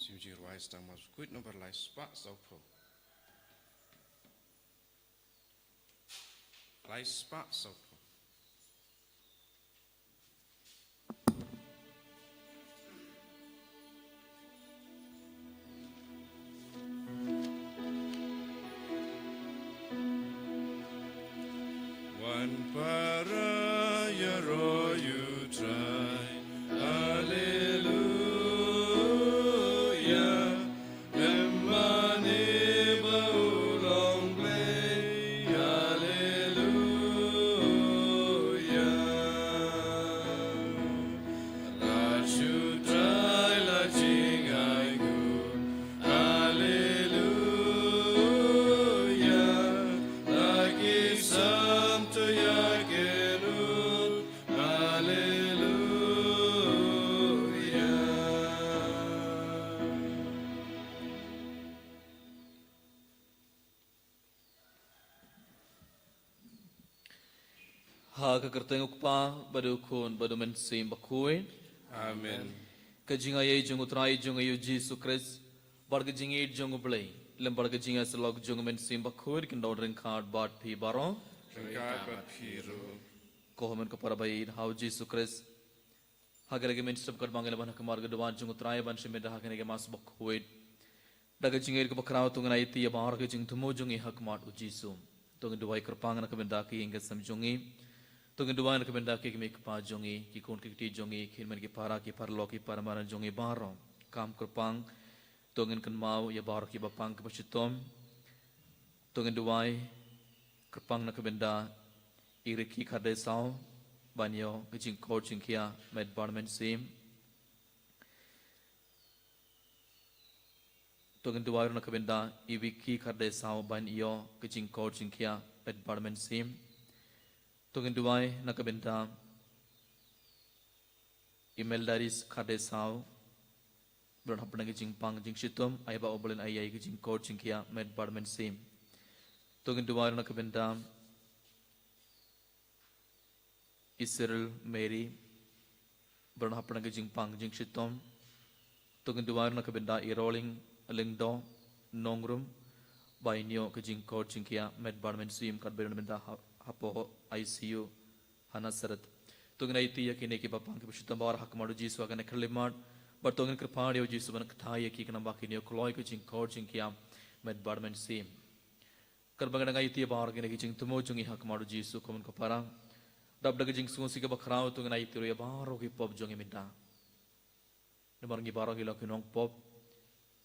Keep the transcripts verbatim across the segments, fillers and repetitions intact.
Sim Jingïarwai Stang Mawkut, nombar lai spah sawphew. Lai spah sawphew. Wan para ïaroh ïa U Trai. Haleluya. Lem mane ba u long Blei. Haleluya. La shu Trai la jingainguh. Haleluya. La ki sam to ïa kynnoh. Haleluya. Ha ka kyrteng U Kpa, bad U Khun, bad U Mynsiem Bakhuid. Amen. Ka jingaiei jong U Trai jong ngi U Jisu Khrist, bad ka jingïeit jong U Blei, lem bad ka jingïasyllok jong U Mynsiem Bakhuid, kin don ryngkat bad phi baroh. Ryngkat bad phi ruh. Ko hynmen ko para ba ïeit ha U Jisu Khrist. Ha kane ka mynstep katba ngi la wan ha khmat ka duwan jong U Trai ban shim bynta ha kane ka Mass bakhuid. Da ka jingïeit kaba khraw to ngin aiti ïa baroh ki jingthmu jong ngi ha khmat U Jisu. To ngin duwai kyrpang na ka bynta ki ïing ki sem jong ngi. To ngin duwai na ka bynta ki kmie kpa jong ngi, ki khun ki kti jong ngi, ki hynmen ki para, ki paralok ki paramadan jong ngi baroh. Kam kyrpang, to ngin kynmaw ïa baroh kiba pang kiba shitom. To ngin duwai kyrpang na ka bynta i Ricky Khardesaw ban ïoh ka jingkoit jingkhiah met bad mynsiem. To ngin duwai ruh na ka bynta i Vicky Khardesaw ban ïoh ka jingkoit jingkhiah met bad mynsiem. To ngin duwai na ka bynta i Meldaris Khardesaw, ba don hapdeng ka jingpang jingshitom, ai ba U Blei un ai ïa i ka jingkoit jingkhiah met bad mynsiem. To ngin duwai ruh na ka bynta i Cyril Mary, ba don hapdeng ka jingpang jingshitom. To ngin duwai ruh na ka bynta i Roling Lyngdoh Nongrum, ba in ïoh ka jingkoit jingkhiah met bad mynsiem katba i don bynta ha, hapoh I C U ha Nasareth. To ngin aiti ïa kine kiba pang kiba shitom baroh ha khmat U Jisu ha kane ka khyllipmat. Bad to ngin kyrpad ïa U Jisu ban kynthai ïa ki khnang ba kin ïoh kloi ka jingkoit jingkhiah met bad mynsiem. Katba ngi dang aiti ïa baroh kine ki jingthmu jong ngi ha khmat U Jisu ko hynmen ko para, dap da ka jingsngewsih kaba khraw to ngin aiti ruh ïa baroh ki pop jong ngi mynta. Namar ngi baroh ngi long ki nongpop.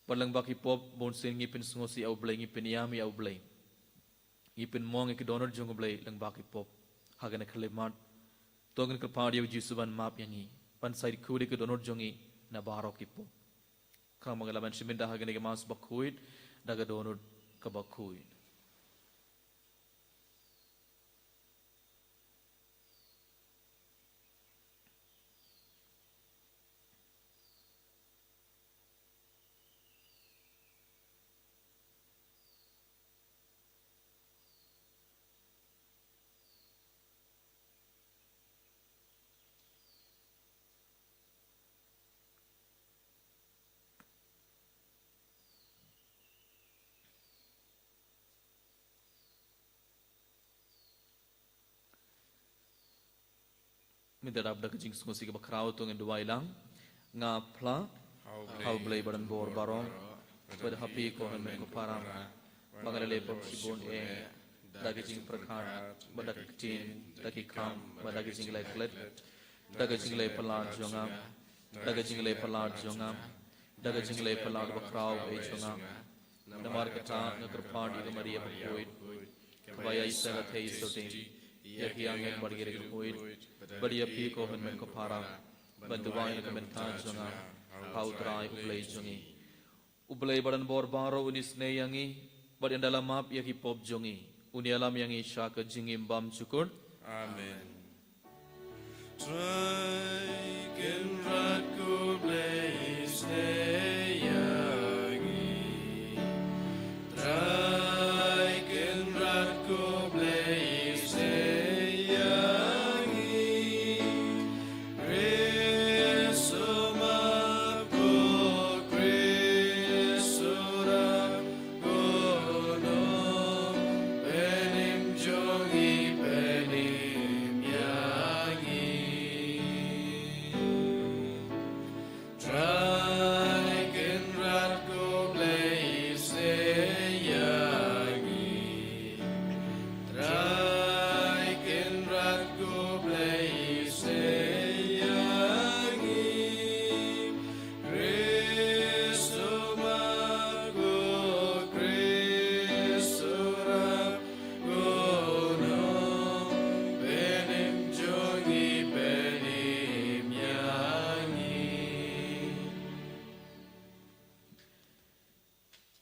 Bad lyngba ki pop, bunsien ngi pynsngewsih ïa U Blei, ngi pynïam ïa U Blei. Ngi pynmong ïa ki dohnud jong U Blei lyngba ki pop. Ha kane ka khyllipmat, to ngin kyrpad ïa U Jisu ban map ïa ngi, ban sa khuid ïa ki dohnud jong ngi na baroh ki pop. Khnang ba ngin lah ban shim bynta ha kane ka Mass bakhuid da ka dohnud kaba khuid. Mynta dap da ka jingsngewsih kaba khraw to ngin duwai lang. Nga phla ha U Blei ba don bor baroh, bad ha phi ko hynmen ko para, ba nga la leh pop shibun eh, da ka jingpyrkhat, bad da ka ktien, da ki kam, bad da ka jingleh klet, da ka jingleh palat jong nga, da ka jingleh palat jong nga, da ka jingleh palat bakhraw eh jong nga. Namar kata nga kyrpad ïa ka Maria bakhuid, kaba ïaisah ka thei sotti, ïa ki angel bad ki riewkhuid, bad ïa phi ko hynmen ko para, ban duwai na ka bynta jong nga ha U Trai U Blei jong ngi. U Blei ba don bor baroh un isynei ïa ngi, bad ynda la map ïa ki pop jong ngi, un ïalam ïa ngi sha ka jingim bymjukut. Amen. Trai Kynrad ko Blei isynei ïa ngi. Trai Kynrad ko Blei isynei ïa ngi. Khrist u map ko Khrist.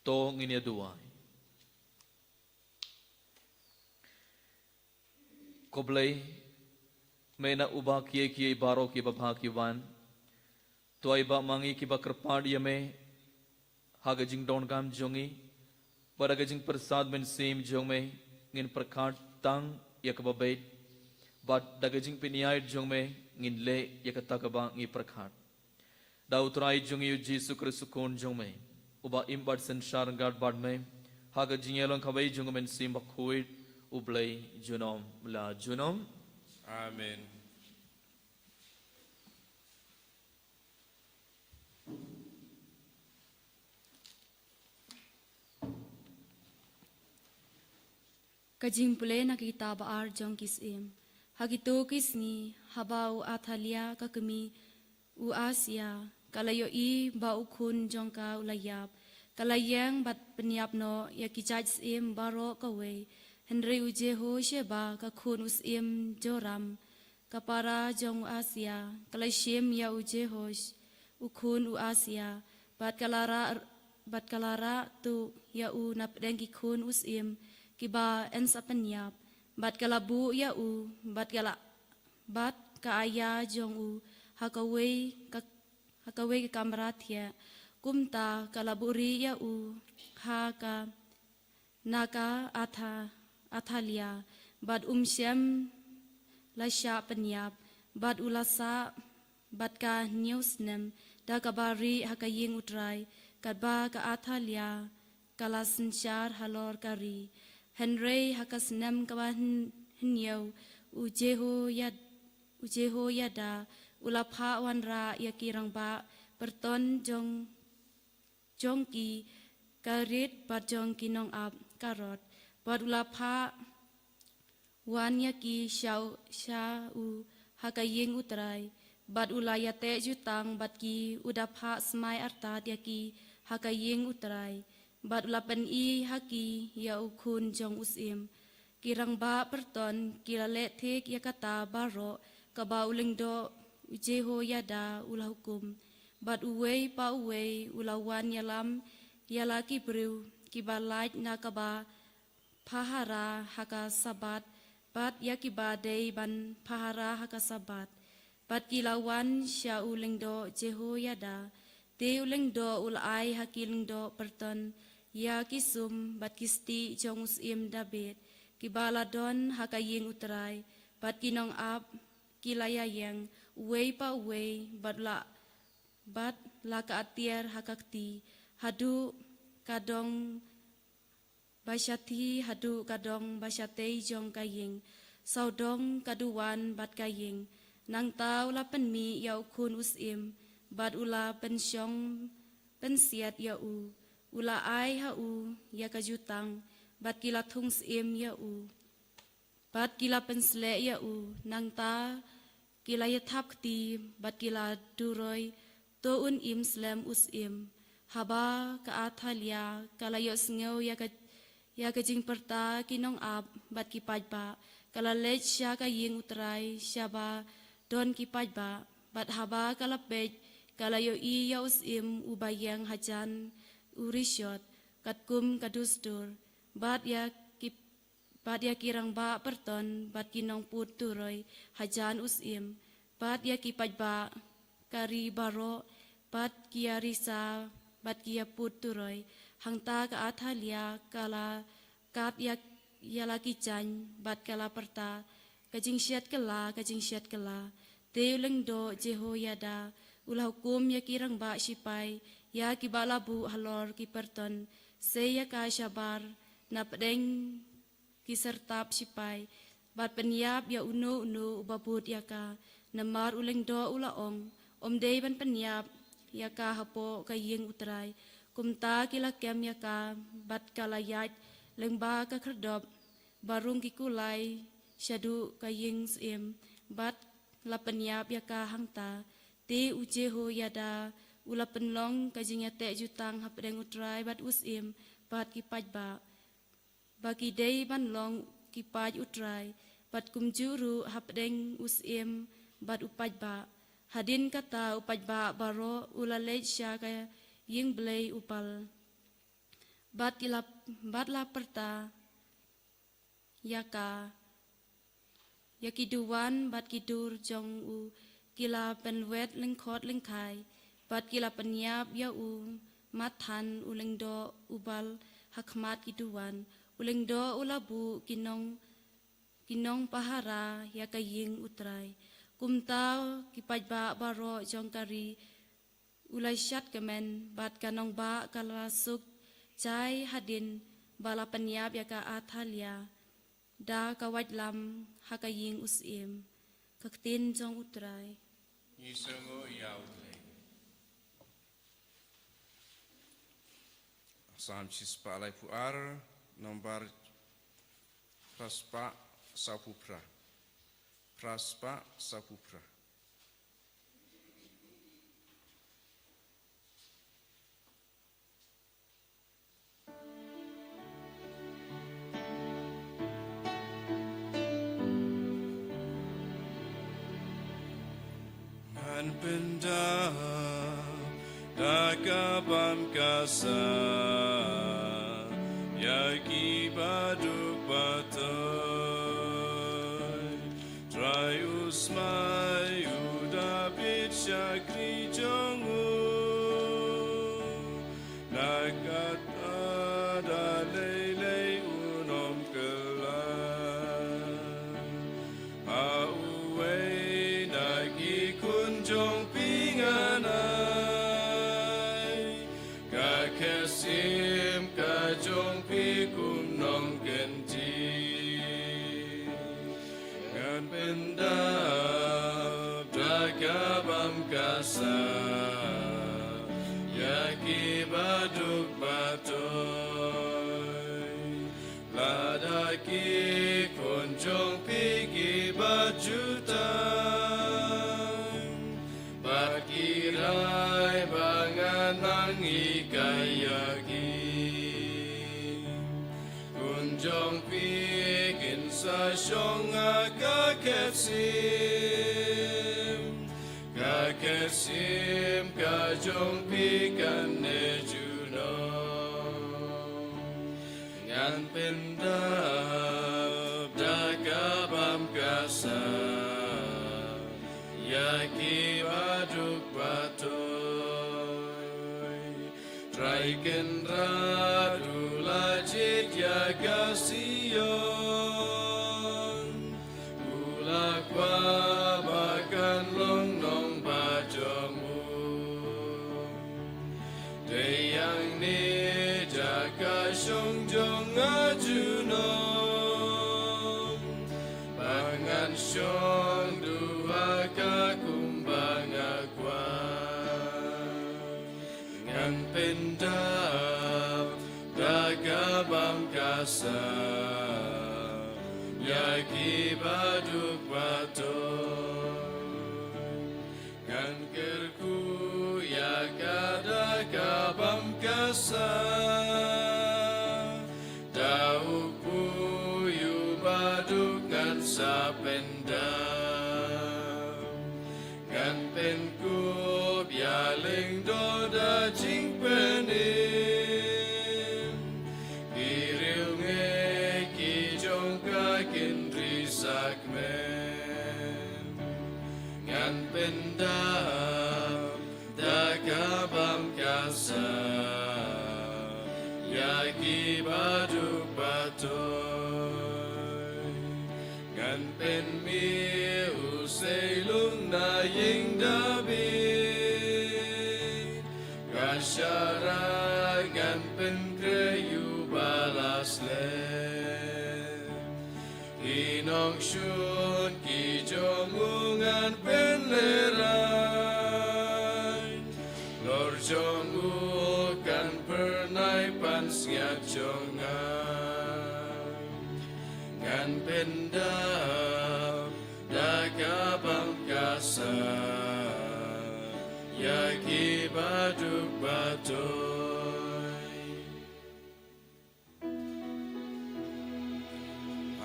To ngin ïa duwai. Ko Blei, me na uba kiei kiei baroh kiba bha ki wan. To ai ba ma ngi kiba kyrpad ïa me ha ka jingdonkam jong ngi, bad ha ka jingpyrsad mynsiem jong me, ngin pyrkhat tang ïa kaba beit, bad da ka jingpynïaid jong me, ngin leh ïa kata kaba ngi pyrkhat. Da U Trai jong ngi U Jisu Khrist U Khun jong me, uba im bad synshar ryngkat bad me ha ka jingïalong kawei jong U Mynsiem Bakhuid, U Blei junom la junom. Amen. Ka jingpule na ka kitab ba ar jong ki Syiem. Ha kito ki sngi, haba u Athalia ka kmie u Ahasia ka la ïohi ba u khun jong ka u la ïap, ka la ïeng bad pynïap noh ïa ki jait syiem baroh kawei. Hynrei u Jehosheba ka khun u Syiem Joram, ka para jong u Ahasia, ka la shim ïa u Jehoash, u khun u Ahasia, bad ka la rah, bad ka la rah tuh ïa u napdeng ki khun u syiem kiba yn sa pynïap, bad ka la buh ïa u, bad ka la, bad ka aya jong u ha kawei ka, ha kawei ka kamra thiah. Kumta ka la buhrieh ïa u ha ka na ka Atha-, Athalia, bad um shym la shah pynïap, bad u la sah bad ka hynñiew snem da kaba rieh ha ka ïing U Trai, katba ka Athalia ka la synshar halor ka ri. Hynrei ha ka snem kaba hyn-, hynñiew, u Jehoiad-, u Jehoiada u la phah wanrah ïa ki rangbah pyrton jong jong ki Karit bad jong ki nongap Karot, bad u la phah wan ïa ki sha u, sha u ha ka ïing U Trai, bad u la ïateh jutang bad ki, u da phah smai artat ïa ki ha ka ïing U Trai, bad u la pyni ha ki ïa u khun jong u syiem. Ki rangbah pyrton ki la leh thik ïa kata baroh kaba u lyngdoh u Jehoiada u la hukum. Bad uwei pa uwei u la wan ïalam ïa la ki briew kiba lait na kaba phahara ha ka Sabbath, bad ïa kiba dei ban phahara ha ka Sabbath. Bad ki la wan sha u lyngdoh Jehoiada. Te u lyngdoh u la ai ha ki lyngdoh pyrton ïa ki sum bad ki stieh jong u syiem Dabid, kiba la don ha ka ïing U Trai, bad ki nongap ki la ïaïeng, uwei pa uwei, bad la, bad la ka atiar ha ka kti, haduh ka dong ba shathie haduh ka dong ba shatei jong ka ïing, sawdong ka duwan bad ka ïing. Nangta u la pynmih ïa u khun u syiem, bad u la pynshong pynsiat ïa u. U la ai ha u ïa ka jutang, bad ki la thung syiem ïa u. Bad ki la pynsleh ïa u, nangta ki la ïathap kti, bad ki la duroi, to un im slem u syiem. Haba ka Athalia ka la ïohsngew ïa ka, ïa ka jingpyrta ki nongap bad ki paidbah, ka la leit sha ka ïing U Trai shaba don ki paidbah, bad haba ka la peit, ka la ïohi ïa u syiem uba ïeng hajan u rishot, katkum ka dustur, bad ïa ki bad ïa ki rangbah pyrton, bad ki nongput turoi hajan u syiem, bad ïa ki paidbah ka ri baroh, bad ki ïarisa, bad ki ïaput turoi. Hangta ka Athalia ka la kap ïa, ïa la ki jaiñ, bad ka la pyrta, ka jingshet kylla, ka jingshet kylla. Te u lyngdoh Jehoiada u la hukum ïa ki rangbah shipai, ïa kiba la buh halor ki pyrton, sei ïa ka shabar na pdeng ki syrtap shipai, bad pynïap ïa uno uno uba bud ïa ka. Namar u lyngdoh u la ong, ym dei ban pynïap ïa ka hapoh ka ïing U Trai. Kumta ki la kem ïa ka, bad ka la ïaid lyngba ka khyrdop ba rung ki kulai shaduh ka ïing syiem, bad la pynïap ïa ka hangta. Te u Jehoiada u la pynlong ka jingïateh jutang hapdeng U Trai bad u syiem bad ki paidbah, ba ki dei ban long ki paid U Trai, bad kumjuh ruh hapdeng u syiem bad u paidbah. Hadien kata u paidbah baroh u la leit sha ka ïing Blei u Baal. bad ki la, bad la pyrta ïa ka, ïa ki duwan bad ki dur jong u ki la pynwet lyngkhot lyngkhai, bad ki la pynïap ïa u Mathan u lyngdoh u bal ha khmat ki duwan. U lyngdoh u la buh ki nong, ki nongpahara ïa ka ïing U Trai. Kumta ki paidbah baroh jong ka ri u la shad kmen, bad ka nongbah ka la suk jai hadien ba la pynïap ïa ka Athalia da ka waitlam ha ka ïing u syiem. Ka ktien jong U Trai. Ngi sngewnguh ïa U Blei. Salm shispah laiphew ar, nombar phraspah sawphew phra. Phraspah sawphew phra. Ngan pyndap da ka bam ka sah ïa ki baduk batoi. Trai u smai u David shakri jong u, na kata da lei lei un ym kylla. Ha uwei na ki khun jong phi ngan ai ka khet syiem ka jong phi kum nongkynti. Ngan pyndap da ka bam ka sah ïa ki baduk batoi. Lada ki khun jong phi ki ba jutang bad ki rai ba ngan nang hikai ïa ki, khun jong phi kin sa shong ha ka khet syiem, ka khet syiem ka jong phi kane junom. Ngan pyndap da ka bam ka sah ïa ki baduk batoi. Trai Kynrad u la jied ïa ka Sion, u la kwah ba kan long nongbah jong u. Dei hangne jaka shong jong nga junom, ba ngan shong duh ha ka kumba nga kwah. Ngan pyndap da ka bam ka sah ïa ki baduk batoi. Ngan kyrkhu ïa ka da ka bam ka sah, da u kpu u baduk ngan sa pyndap. Ngan pynkup ïa lyngdoh da jingpynim, ki riewngeit ki jong ka kin ri sakmen. Ngan pyndap da ka bam ka sah ïa ki baduk batoi. Ngan pynmih u seilung na ïing David, ka sharai ngan pynkhreh ïa u ba la slem. Ki nongshun ki jong u ngan pynlehraiñ, halor jong u kan phyrnai pansngiat jong nga. Ngan pyndap da ka bam ka sah ïa ki baduk batoi.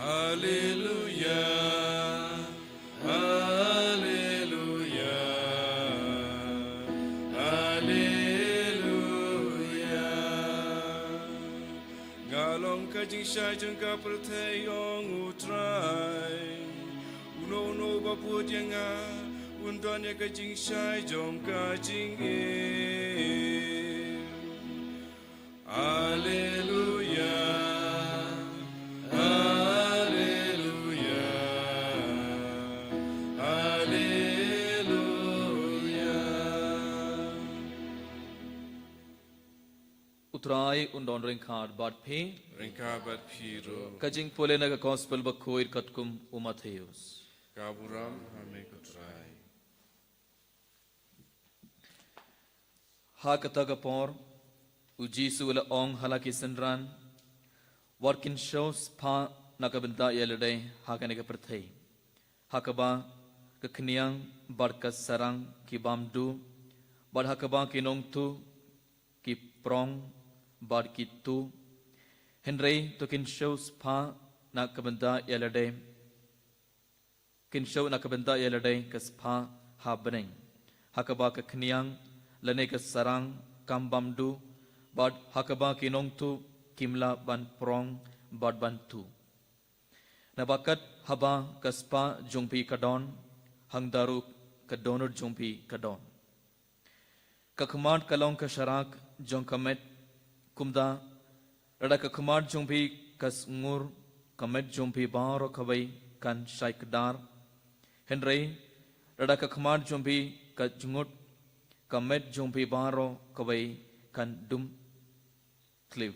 Haleluya, haleluya, haleluya. jingshai jong ka pyrthei, ong U Trai. Uno uno ba bud ïa nga un don ïa ka jingshai jong ka jingim. Alleluia, alleluia, alleluia. U Trai un don ryngkat bad phi. Ryngkat bad phi ruh. Ka jingpule na ka Gospel bakhuid katkum u Mathaios. Ka burom ha me ko Trai. Ha kata ka por, u Jisu u la ong ha la ki synran, wat kin siew spah na ka bynta ïa lade ha kane ka pyrthei, ha kaba ka khñiang bad ka sarang ki bam duh, bad ha kaba ki nongtuh ki prong bad ki tuh. Hynrei to kin siew spah na ka bynta ïa lade, kin siew na ka bynta ïa lade ka spah ha bneng, ha kaba ka khñiang lane ka sarang kam bam duh, bad ha kaba ki nongtuh kim lah ban prong bad ban tuh. Naba kat haba ka spah jong phi ka don, hangta ruh ka dohnud jong phi ka don. Ka khmat ka long ka sharak jong ka met. Kumta, lada ka khmat jong phi ka sngur, ka met jong phi baroh kawei kan shai kdar. Hynrei, lada ka khmat jong phi ka jngut, ka met jong phi baroh kawei kan dum thliew.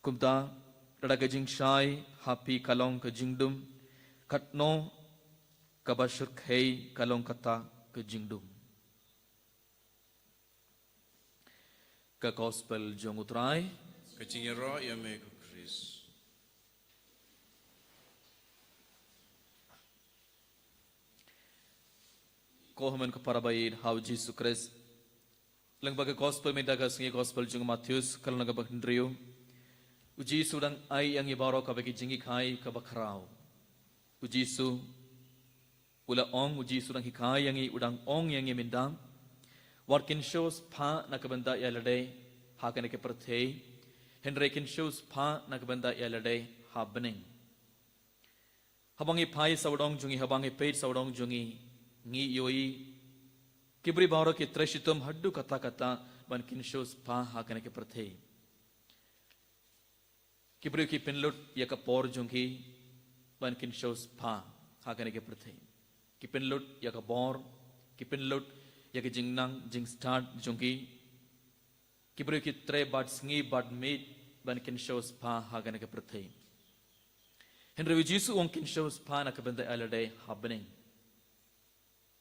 Kumta, lada ka jingshai ha phi ka long ka jingdum, katno kaba shyrkhei ka long kata ka jingdum. Ka Gospel jong U Trai. Ka jingïaroh ïa me ko Khrist. Ko hynmen ko para ba ïeit ha u Jisu Khrist. Lyngba ka Gospel mynta ka sngi, Gospel jong u Mathaios, ka lynnong kaba hynriew. U Jisu u dang ai ïa ngi baroh kawei ka jinghikai kaba khraw. U Jisu u la ong, u Jisu u dang hikai ïa ngi, u dang ong ïa ngi mynta, wat kin siew spah na ka bynta ïa lade ha kane ka pyrthei, hynrei kin siew spah na ka bynta ïa lade ha bneng. Haba ngi phai sawdong jong ngi, haba ngi peit sawdong jong ngi, ngi ïohi ki briew baroh ki trei shitom haduh katta katta ban kin siew spah ha kane ka pyrthei. Ki briew ki pynlut ïa ka por jong ki ban kin siew spah ha kane ka pyrthei. Ki pynlut ïa ka bor, ki pynlut ïa ka jingnang jingstad jong ki. Ki briew ki trei bad sngi bad miet ban kin siew spah ha kane ka pyrthei. Hynrei u Jisu u ong kin siew spah na ka bynta ïa lade ha bneng.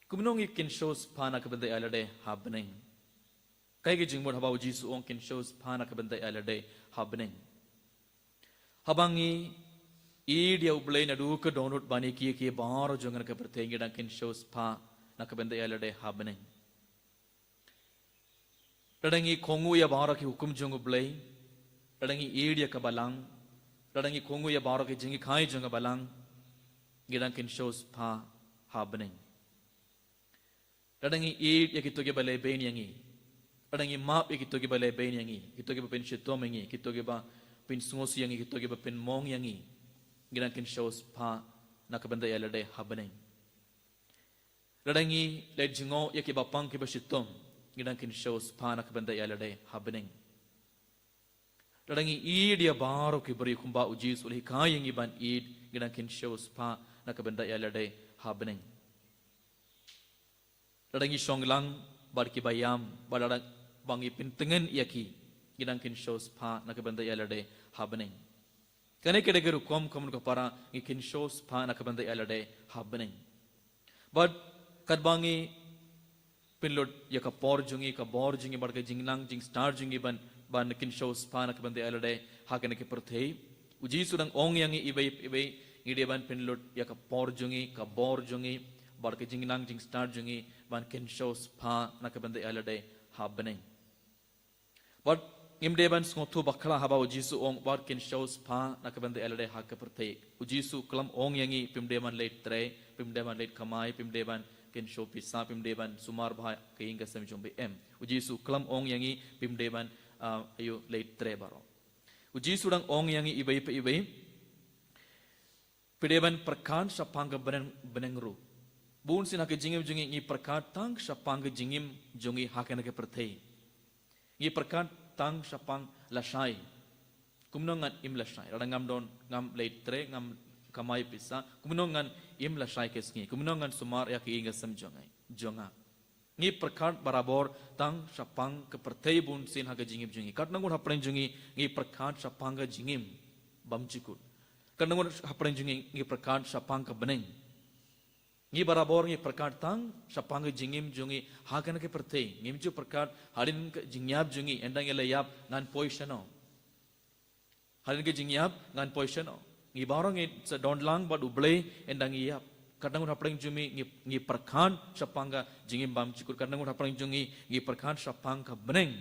Kumno ngi kin siew spah na ka bynta ïa lade ha bneng? Kaei ka jingmut haba u Jisu u ong kin siew spah na ka bynta ïa lade ha bneng? Haba ngi ïeit ïa U Blei naduh ka dohnud ban ïa ki, ïa ki baroh jong kane ka pyrthei, ngi dang kin siew spah na ka bynta ïa lade ha bneng. Lada ngi kohnguh ïa baroh ki hukum jong U Blei, lada ngi ïeit ïa ka balang, lada ngi kohnguh ïa baroh ki jinghikai jong ka balang, ngi dang kin siew spah ha bneng. Lada ngi ïeit ïa kito kiba lehbeiñ ïa ngi, lada ngi map ïa kito kiba lehbeiñ ïa ngi, kito kiba pynshitom ïa ngi, kito kiba pynsngewsih ïa ngi, kito kiba pynmong ïa ngi, ngi dang kin siew spah na ka bynta ïa lade ha bneng. Lada ngi leit jngoh ïa kiba pang kiba shitom, ngi dang kin siew spah na ka bynta ïa lade ha bneng. Lada ngi ïeit ïa baroh ki briew kumba u Jisu u la hikai ïa ngi ban ïeit, ngi dang kin siew spah na ka bynta ïa lade ha bneng. Lada ngi shong lang bad kiba ïam, bad lada ba ngi pyntngen ïa ki, ngi dang kin siew spah na ka bynta ïa lade ha bneng. Kane ka dei ka rukom, ko hynmen ko para, ngi kin siew spah na ka bynta ïa lade ha bneng. Bad katba ngi pynlut ïa ka por jong ngi, ka bor jong ngi bad ka jingnang jingstad jong ngi ban, ban kin siew spah na ka bynta ïa lade ha kane ka pyrthei. U Jisu u dang ong ïa ngi iwei iwei, ngi dei ban pynlut ïa ka por jong ngi, ka bor jong ngi bad ka jingnang jingstad jong ngi ban kin siew spah na ka bynta ïa lade ha bneng. Bad ngim dei ban sngewthuh bakla haba u Jisu u ong wat kin siew spah na ka bynta ïa lade ha ka pyrthei. U Jisu u khlem ong ïa ngi phim dei ban leit trei, phim dei ban leit kamai, phim dei ban kin siew pisa, phim dei ban sumar bha ka ïing ka sem jong phi, em. U Jisu u khlem ong ïa ngi phim dei ban, ah, ïoh leit trei baroh. U Jisu u dang ong ïa ngi iwei pa iwei. Phi dei ban pyrkhat shaphang ka bneng, bneng ruh. Bun sien ha ka jingim jong ngi ngi pyrkhat tang shaphang ka jingim jong ngi ha kane ka pyrthei. Ngi pyrkhat tang shaphang lashai. Kumno ngan im lashai. Lada ngam don, ngam leit trei, ngam kamai pisa. Kumno ngan im lashai ka sngi. Kumno ngan sumar ïa ka ïing ka sem jong nga. Jong nga. Ngi pyrkhat barabor tang shaphang ka pyrthei bun sien ha ka jingim jong ngi. Katno ngut hapdeng jong ngi, ngi pyrkhat shaphang ka jingim bymjukut. Katno ngut hapdeng jong ngi, ngi pyrkhat shaphang ka bneng. Ngi barabor ngi pyrkhat tang shaphang ka jingim jong ngi ha kane ka pyrthei. Ngim ju pyrkhat hadien ka jingïap jong ngi, ynda ngi la ïap ngan poi shano. Hadien ka jingïap ngan poi shano. Ngi baroh ngi sa don lang bad U Blei ynda ngi ïap. Katno ngut hapdeng jong ngi ngi, ngi pyrkhat shaphang ka jingim bymjukut. Katno ngut hapdeng jong ngi ngi pyrkhat shaphang ka bneng.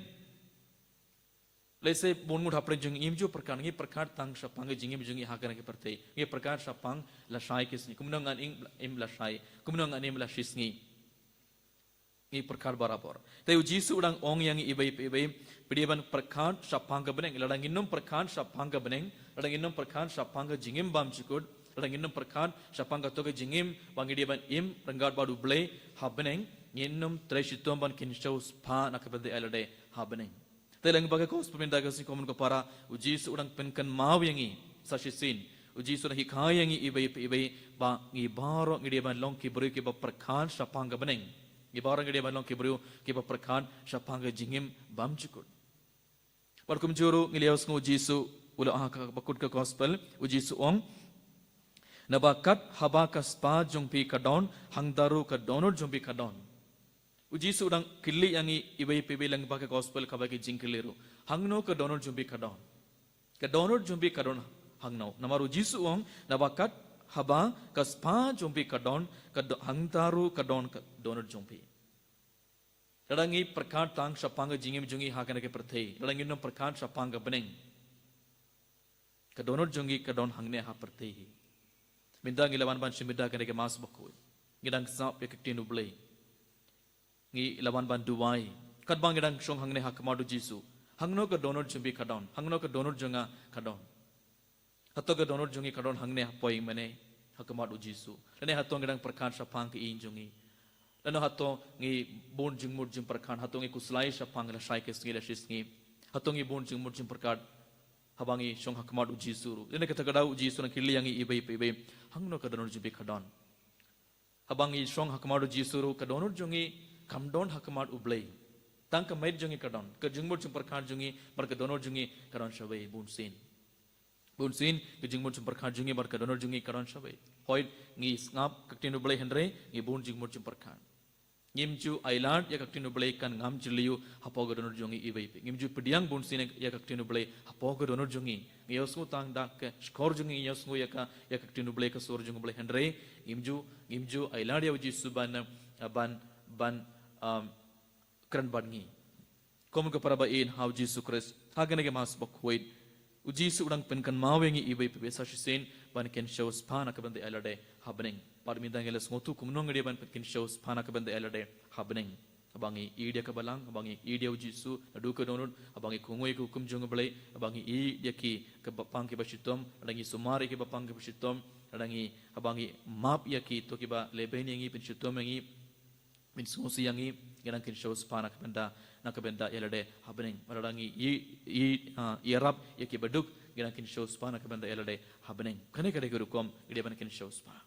Lehse bun ngut hapdeng jong ngi ngim ju pyrkhat, ngi pyrkhat tang shaphang ka jingim jong ngi ha kane ka pyrthei. Ngi pyrkhat shaphang lashai ka sngi. Kumno ngan im, im lashai. Kumno ngan im la shisngi. Ngi pyrkhat barabor. Te U Jisu u dang ong ïa ngi iwei pa iwei, phi dei ban pyrkhat shaphang ka bneng. Lada ngin nym pyrkhat shaphang ka bneng, lada ngin nym pyrkhat shaphang ka jingim bymjukut, lada ngin nym pyrkhat shaphang kato ka jingim ba ngi dei ban im ryngkat bad U Blei ha bneng, ngin nym trei shitom ban kynshew spah na ka bynta ïa lade ha bneng. Te lyngba ka gospel mynta ka sngi, ko mon ko para, U Jisu u dang pynkynmaw ïa ngi sa shisien. U Jisu u dang hikai ïa ngi iwei pa iwei ba ngi baroh ngi dei ban long ki briew kiba pyrkhat shaphang ka bneng. Ngi baroh ngi dei ban long ki briew kiba pyrkhat shaphang ka jingim bymjukut. Bad kumjuh ruh ngi la ïohsngew U Jisu u la ong ha kaba kut ka gospel, U Jisu u ong, naba kat haba ka spah jong phi ka don, hangta ruh ka dohnud jong phi ka don. U Jisu u dang kylli ïa ngi iwei pa iwei lyngba ka gospel kaba ki jingkylli ruh. Hangno ka dohnud jong phi ka don? Ka dohnud jong phi ka don hangno? Namar U Jisu u ong, naba kat haba ka spah jong phi ka don, ka do-, hangta ruh ka don ka dohnud jong phi. Lada ngi pyrkhat tang shaphang ka jingim jong ngi ha kane ka pyrthei, lada ngin nym pyrkhat shaphang ka bneng, ka dohnud jong ngi ka don hangne ha pyrthei hi. Mynta ngi la wan ban shim bynta kane ka Mass bakhuid. Ngi dang sngap ïa ka ktien U Blei. Ngi la wan ban duwai. Katba ngi dang shong hangne ha khmat U Jisu, hangno ka dohnud jong phi ka don? Hangno ka dohnud jong nga ka don? Hato ka dohnud jong ngi ka don hangne ha poi mane ha khmat U Jisu? Lane hato ngi dang pyrkhat shaphang ka ïing jong ngi? Lane hato ngi bun jingmut jingpyrkhat, hato ngi khuslai shaphang lashai ka sngi la shisngi? Hato ngi bun jingmut jingpyrkhat haba ngi shong ha khmat U Jisu ruh? Lane kata ka daw U Jisu u dang kylli ïa ngi iwei pa iwei, hangno ka dohnud jong phi ka don? Haba ngi shong ha khmat U Jisu ruh, ka dohnud jong ngi kam don ha khmat U Blei. Tang ka met jong ngi ka don, ka jingmut jingpyrkhat jong ngi bad ka dohnud jong ngi ka don shawei bun sien. Bun sien ka jingmut jingpyrkhat jong ngi bad ka dohnud jong ngi ka don shawei. Hooid ngi sngap ka ktien U Blei hynrei ngi bun jingmut jingpyrkhat. Ngim ju ailad ïa ka ktien U Blei kan ngam jylliew hapoh ka dohnud jong ngi iwei pa iwei. Ngim ju pdiang bun sien ïa ka ktien U Blei hapoh ka dohnud jong ngi. Ngi ïohsngew tang da ka shkor jong ngi, ngi ïohsngew ïa ka, ïa ka ktien U Blei, ka sur jong U Blei hynrei ngim ju, ngim ju ailad ïa U Jisu ban, ban, ban, um, kren bad ngi. Ko mon ko para ba ïeit ha U Jisu Khrist, ha kane ka Mass bakhuid, U Jisu u dang pynkynmaw ïa ngi iwei pa iwei sa shisien ban kynshew spah na ka bynta ïa lade ha bneng. Bad mynta ngi la sngewthuh kumno ngi dei ban pynkynshew spah na ka bynta ïa lade ha bneng. Haba ngi ïeit ïa ka Balang, haba ngi ïeit ïa U Jisu naduh ka dohnud, haba ngi kohnguh ïa ki hukum jong U Blei, haba ngi ïeit ïa ki, ki bapang kiba shitom, haba ngi sumar ïa ki bapang kiba shitom, haba ngi, haba ngi map ïa kito kiba lehbeiñ ïa ngi, pynshitom ïa ngi, pynsngewsih ïa ngi, ngi dang kynshew spah na ka bynta, na ka bynta ïa lade ha bneng. Bad lada ngi ïeit, ïeit, ah, ïarap ïa kiba duk, ngi dang kynshew spah na ka bynta ïa lade ha bneng. Kane ka dei ka rukom ngi dei ban kynshew spah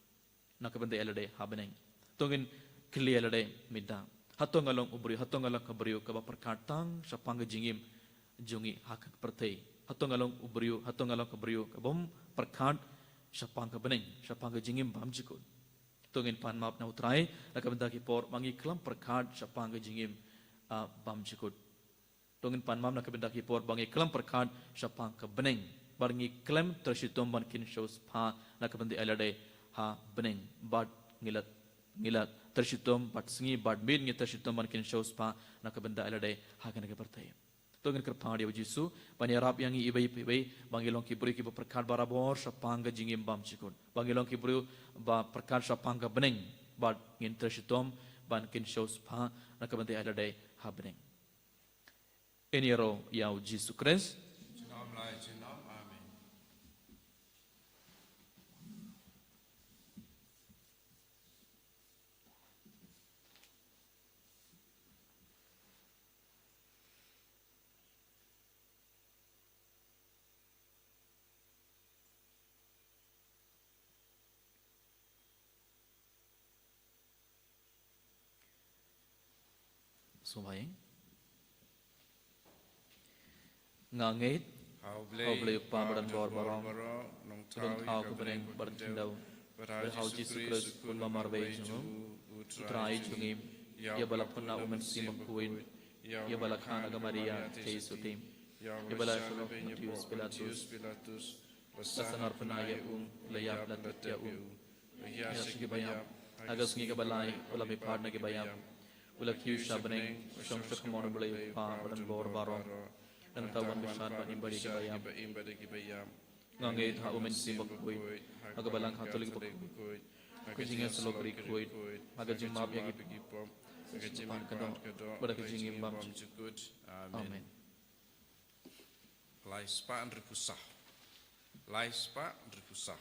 na ka bynta ïa lade ha bneng. To ngin kylli ïa lade mynta, hato nga long u briew, hato nga long ka briew kaba pyrkhat tang shaphang ka jingim jong ngi ha ka pyrthei? Hato nga long u briew, hato nga long ka briew kabym pyrkhat shaphang ka bneng, shaphang ka jingim bymjukut? To ngin pan map na U Trai na ka bynta ki por ba ngi khlem pyrkhat shaphang ka jingim, ah, bymjukut. To ngin pan map na ka bynta ki por ba ngi khlem pyrkhat shaphang ka bneng, bad ngi khlem trei shitom ban kynshew spah na ka bynta ïa lade ha bneng. Bad ngi la, ngi la trei shitom bad sngi bad miet ngi trei shitom ban kynshew spah na ka bynta ïa lade ha kane ka pyrthei. To ngin kyrpad ïa U Jisu ban ïarap ïa ngi iwei pa iwei ba ngi long ki briew kiba pyrkhat barabor shaphang ka jingim bymjukut, ba ngi long ki briew ba pyrkhat shaphang ka bneng, bad ngin trei shitom ban kynshew spah na ka bynta ïa lade ha bneng. Ngin ïaroh ïa U Jisu Khrist. Junom lai junom, Sngewbha ïa nga. Ngeit ha U Blei U Kpa Badan Bor Baroh, Nongthaw ïa ka bneng bad ka khyndew, bad ha U Jisu Khrist, u khun marwei jong u, U Trai jong ngi, ïa ba la pynlong na U Mynsiem Bakhuid, ïa ba la kha na ka Maria Theisotti, ïa ba la shah ha Pontius Pilatus, la sangeh pynïap ïa u, la ïap, la thied ïa u, la ïaid sha ki baïap, ha ka sngi kaba lai u la mihpat na ki baïap, u la kiew sha bneng, u shong sha kamon U Blei U Kpa Badan Bor Baroh. Nangta un wan bishar bad im bad ïa ki baïap. Nga ngeit ha U Mynsiem Bakhuid, ha ka Balang Katholik bakhuid, ha ka jingïasyllok bakhuid, ha ka jingmap ïa ki pop, ha ka jingpyndonkam, bad ha ka jingim bymjukut. Amen. Lai spah hynriewphew saw. Lai spah hynriewphew saw.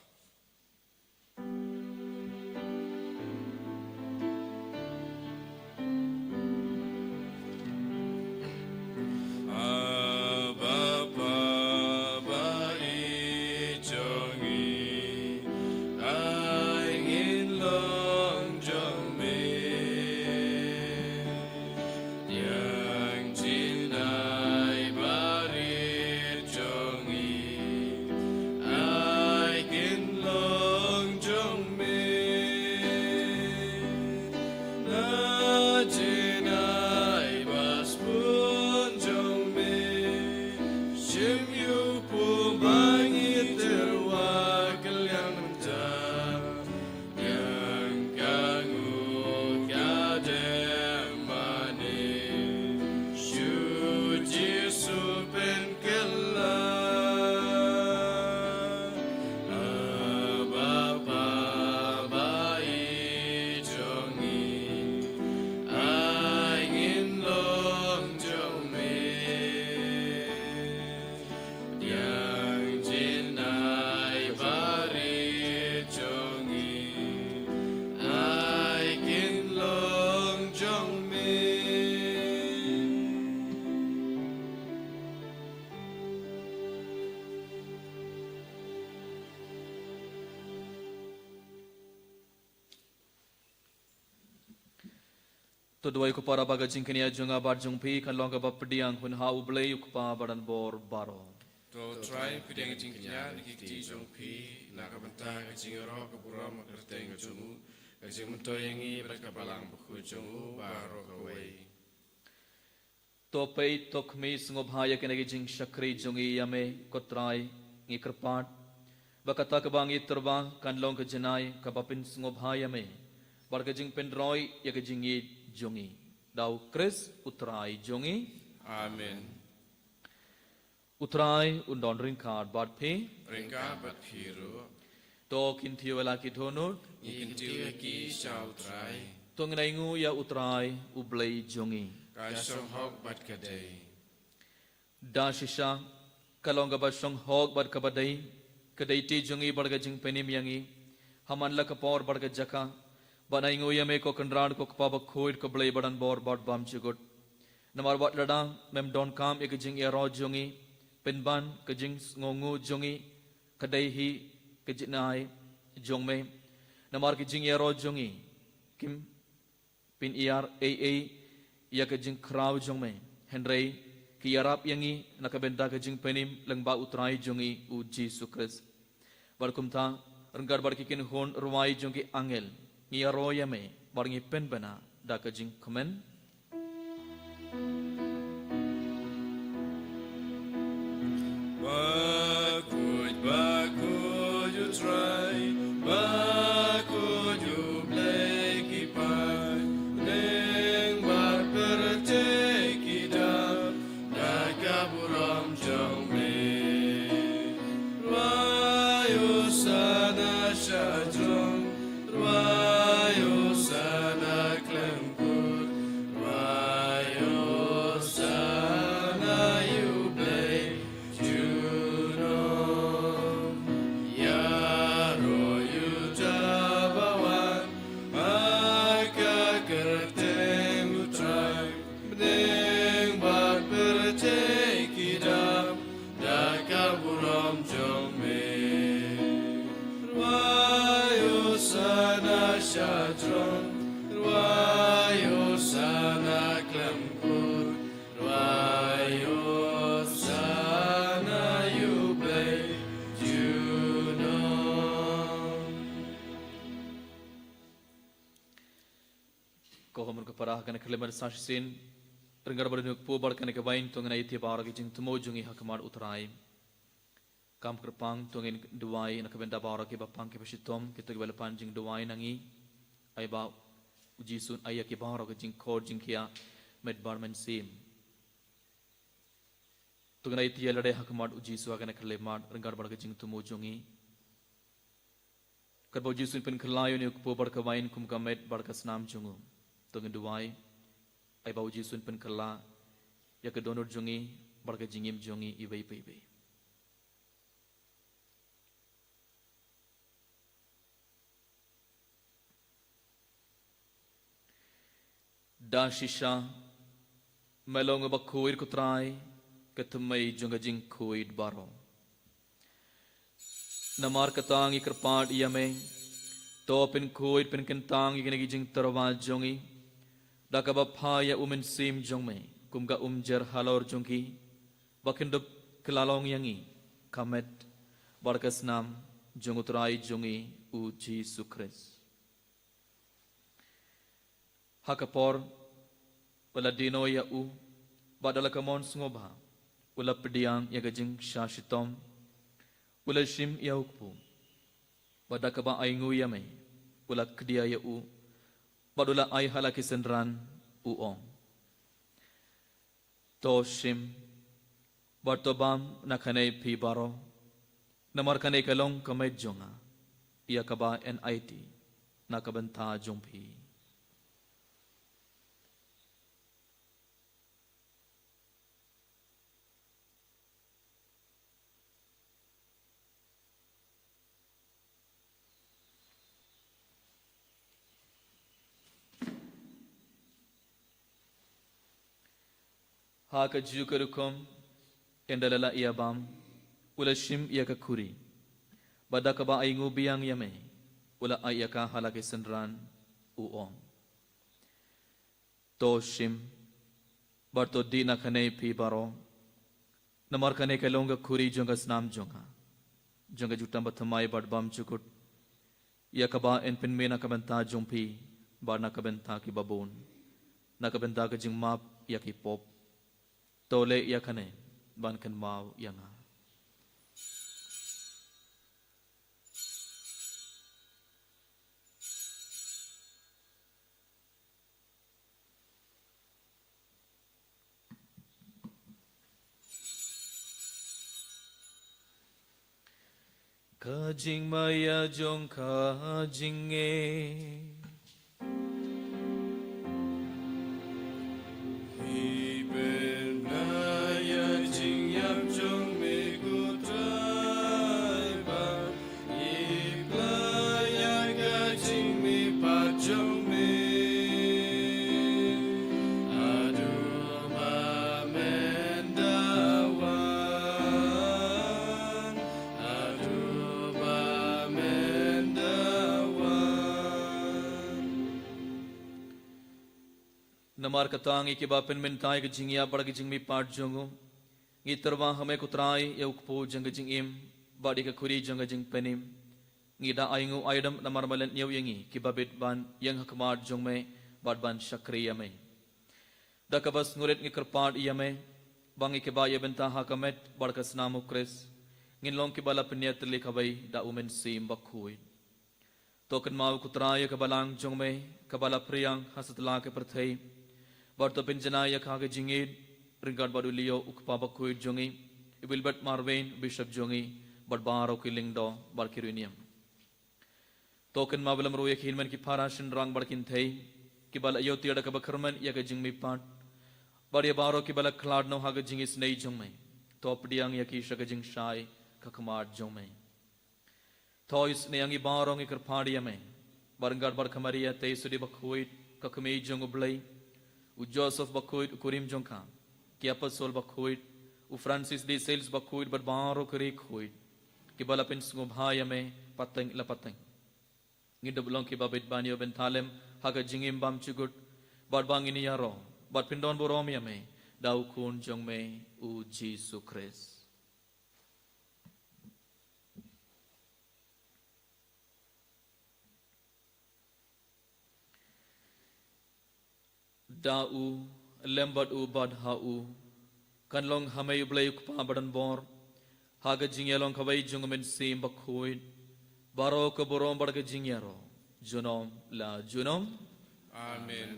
Abba Father, ba ïeit jong ngi, ai ngin long jong me. Pdiang jingaiei barit jong ngi, ai kin long jong me. Na jingaiei ba sbun jong me, shim ïa u pum ba ngi tyrwa kylliang mynta. Pdiang ka nguh ka dem mane, shu Jisu pynkylla. Abba Father, ba ïeit jong ngi, ai ngin long jong me. Pdiang jingaiei barit jong ngi, ai kin long jong me. To duwai ko para ba ka jingkñia jong nga bad jong phi kan long kaba pdiang hun ha U Blei U Kpa Badan Bor Baroh. To Trai pdiang jingkñia na ki kti jong phi, na ka bynta ka jingïaroh ka burom ka kyrteng jong u, ka jingmyntoi ïa ngi bad ka Balang Bakhuid jong u baroh kawei. To peit, to khmih, sngewbha ïa kane ka jingshakri jong ngi ïa me ko Trai, ngi kyrpad ba kata kaba ngi tyrwa kan long ka jingai kaba pynsngewbha ïa me bad ka jingpynroi ïa ka jingïeit jong ngi. Da U Khrist U Trai jong ngi. Amen. U Trai un don ryngkat bad phi. Ryngkat bad phi ruh. To kyntiew ïa la ki dohnud. Ngi kyntiew ïa ki sha U Trai. To ngin ainguh ïa U Trai U Blei jong ngi. Ka shong hok bad ka dei. Da shisha ka long kaba shong hok bad kaba dei ka dei ti jong ngi bad ka jingpynim ïa ngi ha man la ka por bad ka jaka, ban ainguh ïa me ko Kynrad ko Kpa Bakhuid ko Blei Badan Bor bad bymjukut. Namar wat lada mem donkam ïa ka jingïaroh jong ngi, pynban ka jingsngewnguh jong ngi ka dei hi ka jingai jong me. Namar ka jingïaroh jong ngi kim pynïar ei ei ïa ka jingkhraw jong me, hynrei ki ïarap ïa ngi na ka bynta ka jingpynim lyngba U Trai jong ngi U Jisu Khrist. Bad kumta, ryngkat bad ki kynhun rwai jong ki angel, ngi ïaroh ïa me bad ngi pynbna da ka jingkmen. Bakhuid, bakhuid U Trai, bakhuid U Blei ki paid, bneng bad pyrthei ki dap da ka burom jong me. Rwai Hosana shajrong, rwai Hosana khlem kut, rwai Hosana ïa U Blei junom. Ïa Ko hynmen ko para, ha kane ka khyllipmat sa shisien, ryngkat bad une u kpu bad kane ka wain, to ngin ïa ïaid baroh ki jingthmu jong ngi ha khmat u Trai. Kam kyrpang to ngin duwai na ka bynta baroh kiba pang kiba shitom, kito kiba la pan jingduwai na ngi. Ai ba u Jisu un ai ïa ki baroh ki jingkhot jingkhiah met bad mynsiem. To ngin ïa ïaid lade ha khmat u Jisu ha kane ka khyllipmat ryngkat bad ka jingthmu jong ngi. Katba u Jisu un pynkylla ïa une u kpu bad ka wain kum ka met bad ka snam jong u, to ngin duwai. Ai ba u Jisu un pynkylla ïa ka dohnud jong ngi bad ka jingim jong ngi iwei pa iwei. Da shisha, me long uba khuid ko Trai, ka thymmei jong ka jingkhuid baroh. Namar kata ngi kyrpad ïa me, to pynkhuid pynkyntang ïa kine ki jingtyrwa jong ngi da kaba phah ïa u Mynsiem jong me kum ka umjer halor jong ki, ba kin dup kylla long ïa ngi ka met bad ka snam jong u Trai jong ngi u Jisu Khrist. Ha ka por ba la die noh ïa u, bad da la ka mon sngewbha, u la pdiang ïa ka jingshah shitom, u la shim ïa u kpu, bad da kaba ainguh ïa me, u la khdia ïa u, bad u la ai ha la ki synran, u ong: To shim bad to bam na kane phi baroh, namar kane ka long ka met jong nga, ïa kaba yn aiti na ka bynta jong phi. Ha kajuh ka rukom, ynda la lah ïa bam, u la shim ïa ka khuri, bad da kaba ainguh biang ïa me, u la ai ïa ka ha la ki synran, u ong: To shim bad to dih na kane phi baroh, namar kane ka long ka khuri jong ka snam jong nga, jong ka jutang bathymmai bad bymjukut, ïa kaba yn pynmih na ka bynta jong phi bad na ka bynta kiba bun, na ka bynta ka jingmap ïa ki pop. To leh ïa kane ban kynmaw ïa nga. Ka jingmaïa jong ka jingngeit. Ngi pynbna ïa ka jingïap jong me, ko Trai, bad ngi pynbna ïa ka jingmihpat jong me. Haduh ba men da wan, haduh ba men da wan. Namar kata ngi kiba pynmynta ïa ka jingïap bad ka jingmihpat jong u, ngi tyrwa ha me ko Trai ïa u kpu jong ka jingim, bad ïa ka khuri jong ka jingpynim. Ngi da ainguh aidam namar me la ñiew ïa ngi kiba bit ban ïeng ha khmat jong me, bad ban shakri ïa me. Da kaba sngewrit ngi kyrpad ïa me, ba ngi kiba ïa bynta ha ka met bad ka snam u Khrist, ngin long kiba la pynïatylli kawei da u Mynsiem Bakhuid. To kynmaw ko Trai ïa ka balang jong me, kaba la phriang ha satlak ka pyrthei. Bad to pynjanai ïa ka ha ka jingïeid ryngkat bad u Leo u kpa bakhuid jong ngi, u Wilbert Marwein u bishop jong ngi, bad baroh ki lyngdoh bad ki riewniam. To kynmaw bad lem ruh ïa ki hynmen ki para shynrang bad kynthei, kiba la ïoh tiar da kaba kyrmen ïa ka jingmihpat. Bad ïa baroh kiba la khlad noh ha ka jingisynei jong me, to pdiang ïa ki sha ka jingshai ha khmat jong me. To isynei ïa ngi baroh ngi kyrpad ïa me, bad ryngkat bad ka Maria Theisotti bakhuid, ka kmie jong u Blei, u Joseph bakhuid u kurim jong ka, ki apostol bakhuid, u Francis de Sales bakhuid bad baroh ki riewkhuid, kiba la pynsngewbha ïa me pateng la pateng. Ngin dup long kiba bit ban ïoh bynta lem ha ka jingim bymjukut, bad ba ngin ïaroh bad pyndonburom ïa me da u Khun jong me u Jisu Khrist. Da u, lem bad u bad ha u, kan long ha me u Blei u Kpa badonbor, ha ka jingïalong kawei jong u Mynsiem Bakhuid, baroh ka burom bad ka jingïaroh, junom la junom. Amen.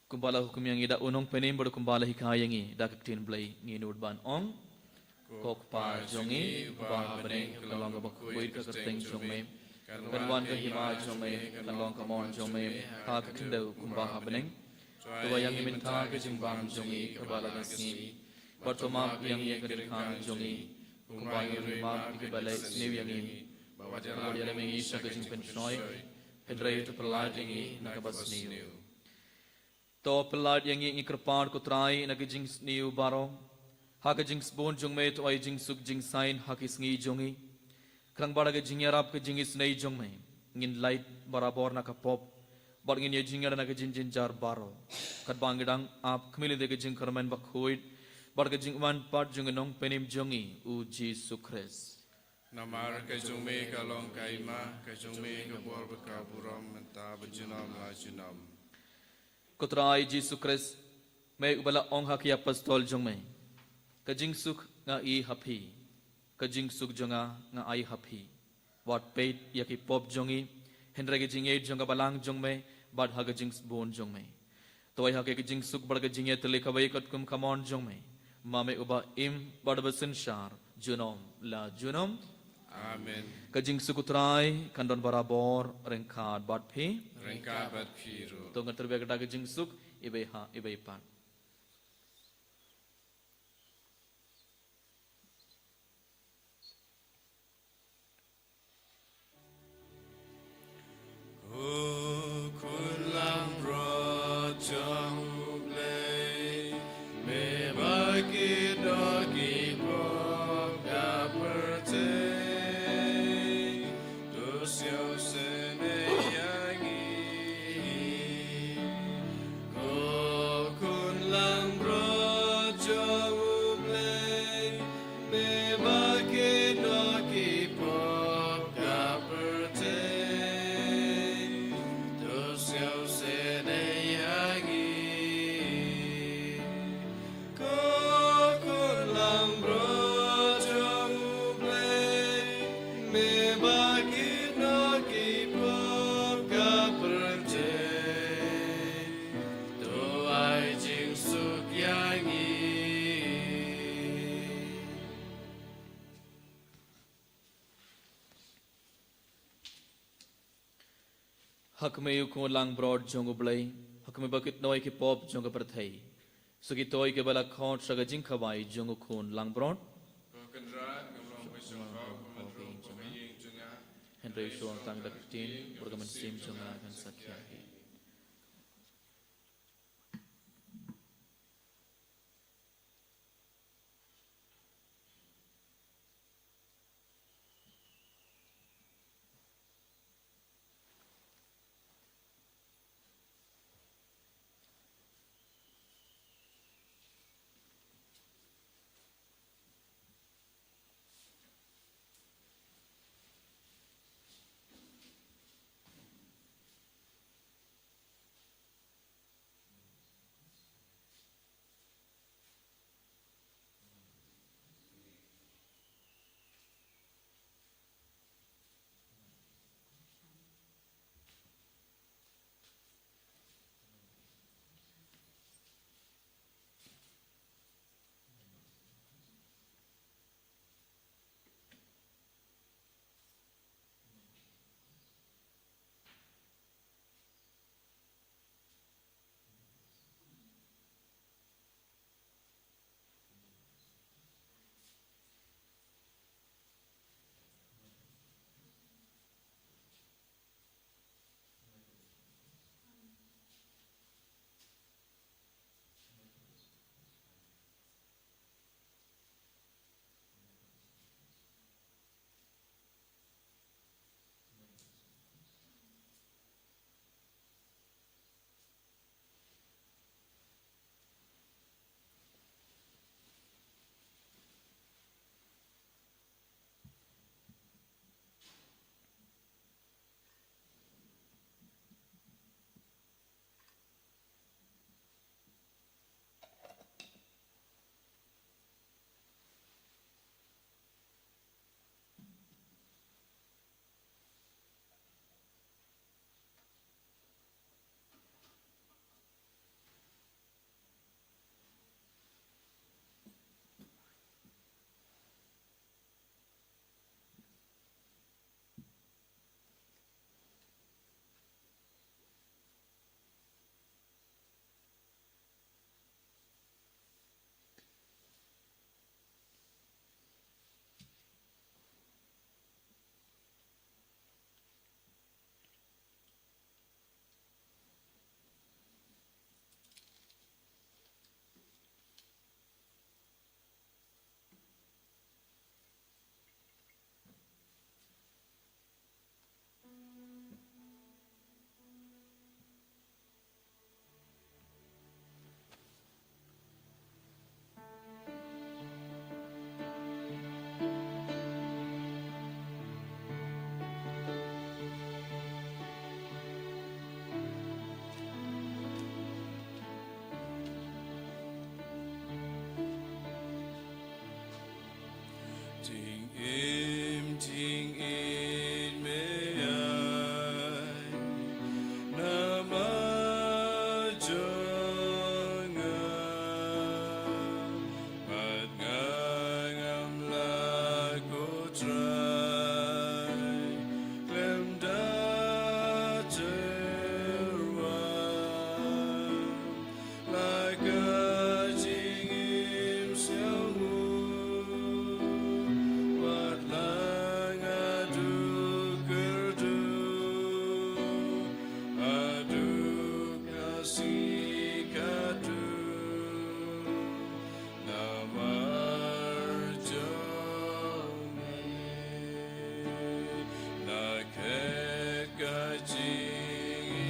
Kumba la hukum ïa ngi da u Nongpynim bad kumba la hikai ïa ngi da ka ktien Blei, ngin nud ban ong: Ko Kpa jong ngi uba ha bneng, kan long kaba khuid ka kyrteng jong me, kan wan ka hima jong me, kan long ka mon jong me ha ka khyndew kumba ha bneng. To ai ïa ngi mynta ka jingbam jong ngi kaba la ka sngi, bad to map ïa ngi ka jingkhang jong ngi, kumba ngi ruh ngi map ïa kiba leh sniew ïa ngi, bad wat ïalam ïa ngi sha ka jingpynshoi, hynrei to pyllait ïa ngi na kaba sniew. To pyllait ïa ngi, ngi kyrpad ko Trai, na ka jingsniew baroh. Ha ka jingsbun jong me to ai jingsuk jingsaiñ ha ki sngi jong ngi. Khnang ba da ka jingïarap ka jingisynei jong me, ngin lait barabor na ka pop, bad ngin ïajingïada na ka jingjynjar baroh, katba ngi dang ap khmih lynti ka jingkyrmen bakhuid bad ka jingwan pat jong u Nongpynim jong ngi u Jisu Khrist. Namar ka jong me ka long ka hima, ka jong me ka bor bad ka burom, mynta bad junom la junom. Ko Trai Jisu Khrist, me uba la ong ha ki apostol jong me: Ka jingsuk nga ai ha phi, ka jingsuk jong nga nga ai ha phi. Wat peit ïa ki pop jong ngi, hynrei ka jingïeit jong ka balang jong me, bad ha ka jingsbun jong me to ai ha ki ka jingsuk bad ka jingïatylli kawei katkum ka mon jong me, ma me uba im bad uba synshar junom la junom. Amen. Ka jingsuk u Trai kan don barabor ryngkat bad phi. Ryngkat bad phi ruh. To ngan tyrwa da ka jingsuk, iwei ha iwei pat. Ko Khun langbrot jong U Blei, me ba ki doh ki pop ka pyrthei, to sngewsynei ïa ngi. Ko Khun langbrot jong U Blei, me ba ki doh ki pop ka pyrthei, to sngewsynei ïa ngi. Ko Khun langbrot jong U Blei, me ba ki doh ki pop ka pyrthei, to ai jingsuk ïa ngi. Ha khmih, ko Khun langbrot jong U Blei, ha khmih ba ki doh ki pop jong ka pyrthei. Sa ki doh kiba la khot sha ka jingkhawai jong U Khun langbrot. Ko Kynrad, ngam long ba shong khop, ba man ruh ba ka ïing jong nga. Hynrei shong tang da ka ktien, bad ka mynsiem jong nga kan sa khia hi. Jingim jingïeit me ai namar jong nga. Bad nga ngam lah, ko Trai, khlem da tyrwa. La ka jingim sngewbha, wat la nga duk kyrduh, haduh ka sngi ka duk. Namar jong me la khet ka jingisynei,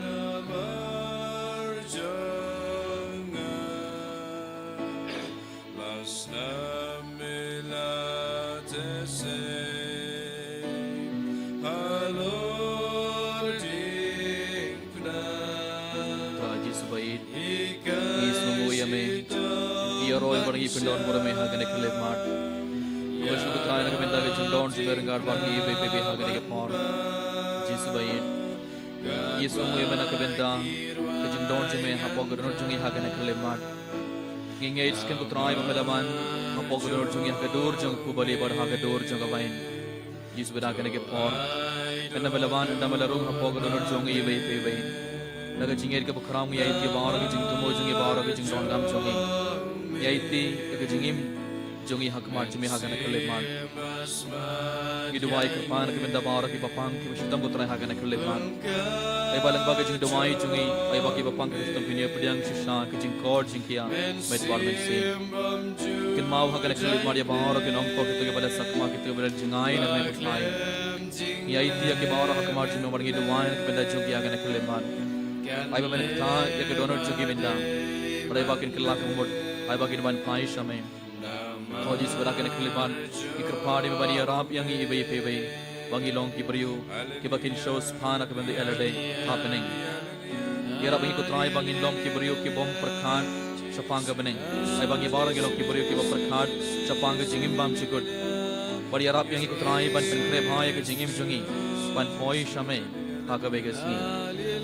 namar jong nga la snam me la teh sei halor dieng. Trai Jisu ba ïeit, ngi sngewnguh ïa me. Ngi ïaroh ïa me bad ngi pyndon burom ïa me ha kane ka khyllipmat. Khublei shibun ko Trai na ka bynta ka jingdon jong me ryngkat bad ngi iwei pa iwei ha kane ka por. Jisu ba ïeit, ngi sngewnguh ïa me na ka bynta ka jingdon jong me hapoh ka dohnud jong ngi ha kane ka khyllipmat. Ngi ngeit skhem ko Trai ba me la wan hapoh ka dohnud jong ngi ha ka dur jong ka pubali bad ha ka dur jong ka wain. Jisu ba da kane ka por, ynda me la wan, ynda me la rung hapoh ka dohnud jong ngi iwei pa iwei, da ka jingngeit kaba khraw ngi aiti baroh ka jingthmu jong ngi, baroh ka jingdonkam jong ngi. Ngi aiti ïa ka jingim jong ngi ha khmat jong me ha kane ka khyllipmat. Ngi duwai kyrpad na ka bynta baroh kiba pang kiba shitom ko Trai ha kane ka khyllipmat. Ai ba lyngba ka jingduwai jong ngi, ai ba kiba pang kiba shitom kin ïa pdiang shisha ka jingkor jingkhiah met bad mynsiem. Kynmaw ha kane ka khyllipmat ïa baroh ki nongpop, kito kiba la sakma, kito kiba la jngai na me ko Trai. Ngi aiti ïa ki baroh ha khmat jong me bad ngi duwai na ka bynta jong ki ha kane ka khyllipmat. Ai ba men ktah ïa ka dohnud jong ki mynta. Bad ai ba kin kylla ka mut, ai ba kin wan phai sha me. Ko Jisu ba da kane ka khyllipmat, ngi kyrpad ïa me ban ïarap ïa ngi iwei pa iwei. Ba ngi long ki briew kiba kin shoh spah na ka bynta ïa lade ha bneng. Ïarap ïa ngi ko Trai ba ngin long ki briew ki bym pyrkhat shaphang ka bneng. Ai ba ngi baroh ngi long ki briew kiba pyrkhat shaphang ka jingim bymjukut. Bad ïarap ïa ngi ko Trai ban pynkhreh bha ïa ka jingim jong ngi ban poi sha me ha kawei ka sngi.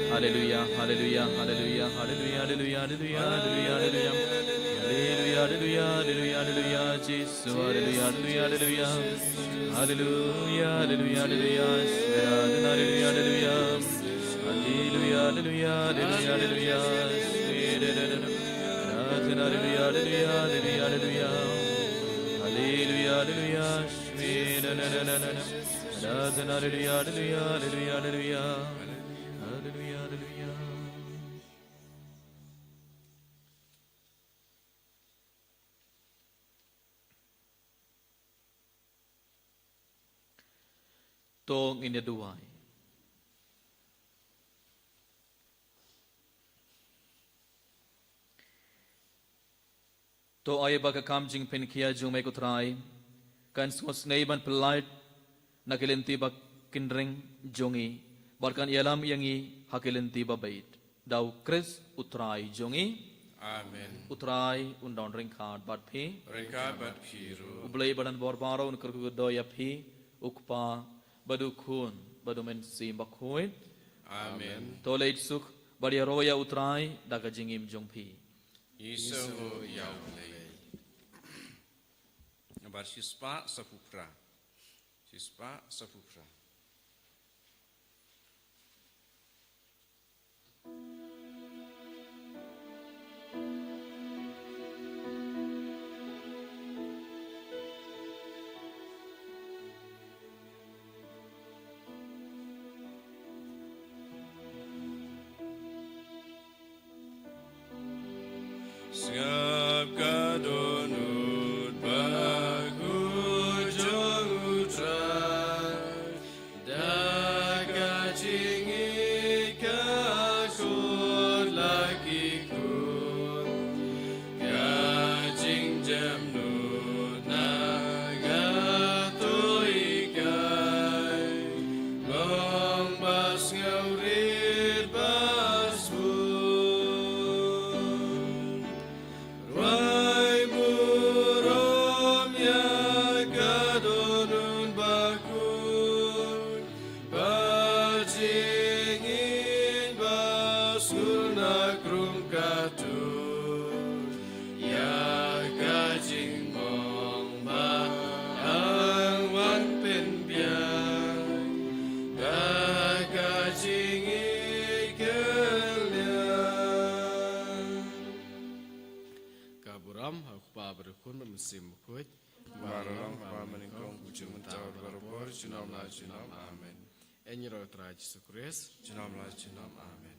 Haleluia, haleluia, haleluia, haleluia, haleluia, Jisu, haleluia, haleluia, haleluia. Haleluia, haleluia, haleluia, haleluia, haleluia. Haleluia, haleluia, haleluia, haleluia. Haleluia, haleluia, haleluia, haleluia. Haleluia, haleluia, haleluia, haleluia. Haleluia, haleluia, haleluia. Haleluia, haleluia. To ngin ïa duwai. To ai ba ka kam jingpynkhiah jong me ko Trai kan sngewsynei ban pyllait na ki lynti ba kynreng jong ngi, bad kan ïalam ïa ngi ha ki lynti ba beit. Da U Khrist U Trai jong ngi. Amen. U Trai un don ryngkat bad phi. Ryngkat bad phi ruh. U Blei ba don bor baroh un kyrkhu kyrdoh ïa phi, U Kpa, bad U Khun, bad U Mynsiem Bakhuid. Amen. To leit suk bad ïaroh ïa U Trai da ka jingim jong phi. Ngi sngewnguh ïa U Blei. Nambar shispah saphew phra. Shispah saphew phra. Sngap ka dohnud bakhuid jong U Trai, da ka jingïeit ka kut la ki kut, ka jingjemnud na ka tuikai, long ba sngewrit ba sbun. Mynsiem Bakhuid, kumba la long, kumba mynnyngkong, kumjuh mynta, bad barabor, junom la junom. Amen. Ïaroh ïa U Trai Jisu Khrist. Junom la junom. Amen.